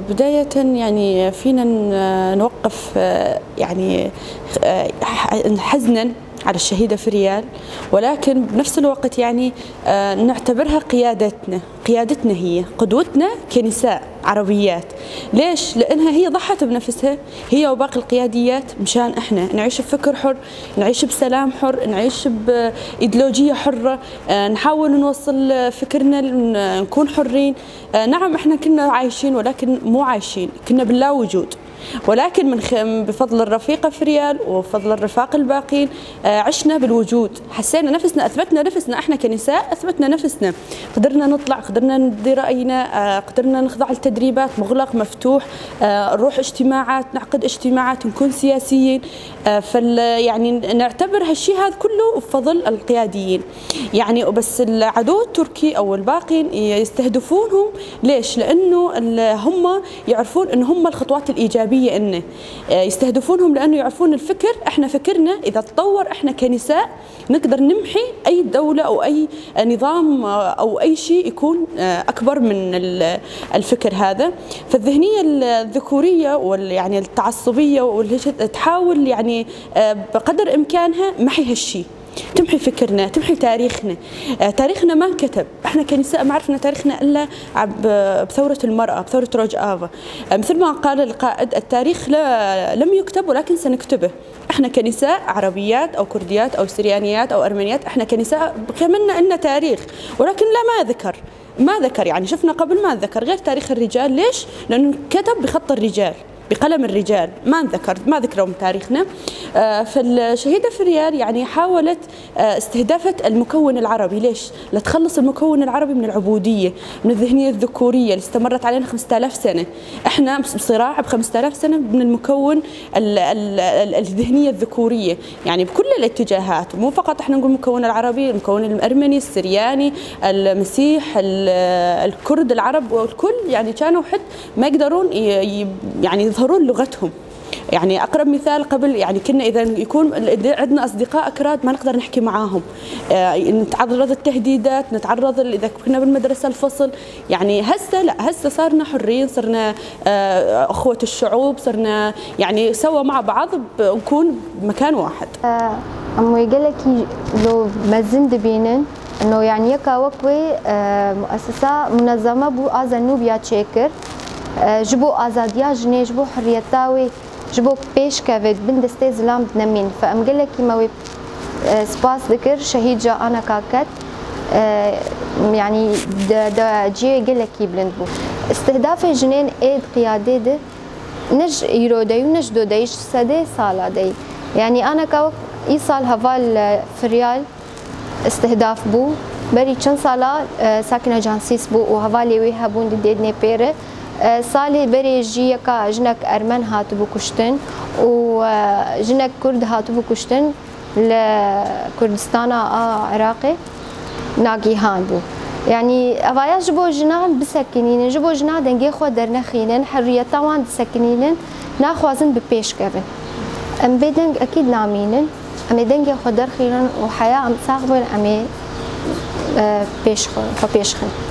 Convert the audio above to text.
بداية يعني فينا نوقف يعني حزنا على الشهيدة فريال، ولكن بنفس الوقت يعني نعتبرها قيادتنا، قيادتنا هي قدوتنا كنساء عربيات. ليش؟ لأنها هي ضحت بنفسها هي وباقي القياديات مشان احنا نعيش بفكر حر، نعيش بسلام حر، نعيش بإيديولوجية حرة، نحاول نوصل فكرنا، نكون حرين. نعم احنا كنا عايشين ولكن مو عايشين، كنا باللا وجود، ولكن بفضل الرفيقة فريال وبفضل الرفاق الباقين عشنا بالوجود، حسينا نفسنا، أثبتنا نفسنا احنا كنساء، أثبتنا نفسنا، قدرنا نطلع، قدرنا ندي رأينا، قدرنا نخضع لتدريبات مغلق مفتوح، نروح اجتماعات، نعقد اجتماعات، نكون سياسيين. فال يعني نعتبر هالشيء هذا كله بفضل القياديين. يعني بس العدو التركي أو الباقين يستهدفونهم. ليش؟ لأنه هم يعرفون أن هم الخطوات الإيجابية، انه يستهدفونهم لانه يعرفون الفكر، احنا فكرنا اذا تطور احنا كنساء نقدر نمحي اي دولة او اي نظام او اي شيء يكون اكبر من الفكر هذا. فالذهنيه الذكورية وال يعني التعصبيه تحاول يعني بقدر امكانها محي هالشيء، تمحي فكرنا، تمحي تاريخنا. تاريخنا ما انكتب، احنا كنساء ما عرفنا تاريخنا الا بثورة المرأة، بثورة روج آفا. مثل ما قال القائد، التاريخ لم يكتب ولكن سنكتبه. احنا كنساء عربيات او كرديات او سريانيات او ارمنيات، احنا كنساء كملنا لنا تاريخ، ولكن لا ما ذكر يعني شفنا قبل ما ذكر غير تاريخ الرجال. ليش؟ لانه كتب بخط الرجال، بقلم الرجال، ما ذكروا من تاريخنا. فالشهيدة فريال يعني حاولت استهدافة المكون العربي. ليش؟ لتخلص المكون العربي من العبودية، من الذهنية الذكورية اللي استمرت علينا 5000 سنة. احنا بصراع ب 5000 سنة من المكون الذهنية الذكورية، يعني بكل الاتجاهات، مو فقط احنا نقول المكون العربي، المكون الأرمني، السرياني، المسيح، الكرد، العرب، والكل يعني كانوا حد ما يقدرون يعني يظهرون لغتهم. يعني اقرب مثال قبل يعني كنا اذا يكون عندنا اصدقاء اكراد ما نقدر نحكي معاهم، نتعرض للتهديدات، نتعرض اذا كنا بالمدرسة الفصل. يعني هسه لا، هسه صارنا حرين، صرنا اخوه الشعوب، صرنا يعني سوا مع بعض نكون بمكان واحد. امو يقولك لو مازن دبينن انه يعني يكا وكوي مؤسسة منظمة بو ازنوبيا تشيكر جبو ازاديا جنيه، جبو حرية تاوي، جبو بيش كافيد بندستي زلام دنمين. فأم قال لك ما سباس ذكر شهيد جا أنا كاكت يعني دا جي قال لك بلند بو استهداف جنين ايد قيادة ده نج يرودي ونج دوديش سدي صالة دي. يعني أنا كوك إيصال هفال فريال استهداف بو بري چند سالة ساكنة جانسيس بو وهفالي ويها بون ديدني بيره سالي بري جيكا جنك أرمن هاتبو كشتن وجنك كرد هاتبو كشتن لكردستان عراقي ناقي هان بو. يعني أفايا جبو جنان بسكنين، جبو جنان دنجي خو درنخينن حرية طوان بسكنينن ناخوازن ببيش كفن أم بدنج أكيد نامينن أم دنجي خو درخينن وحياة أم صاغبن أم بيش خو بيش خن.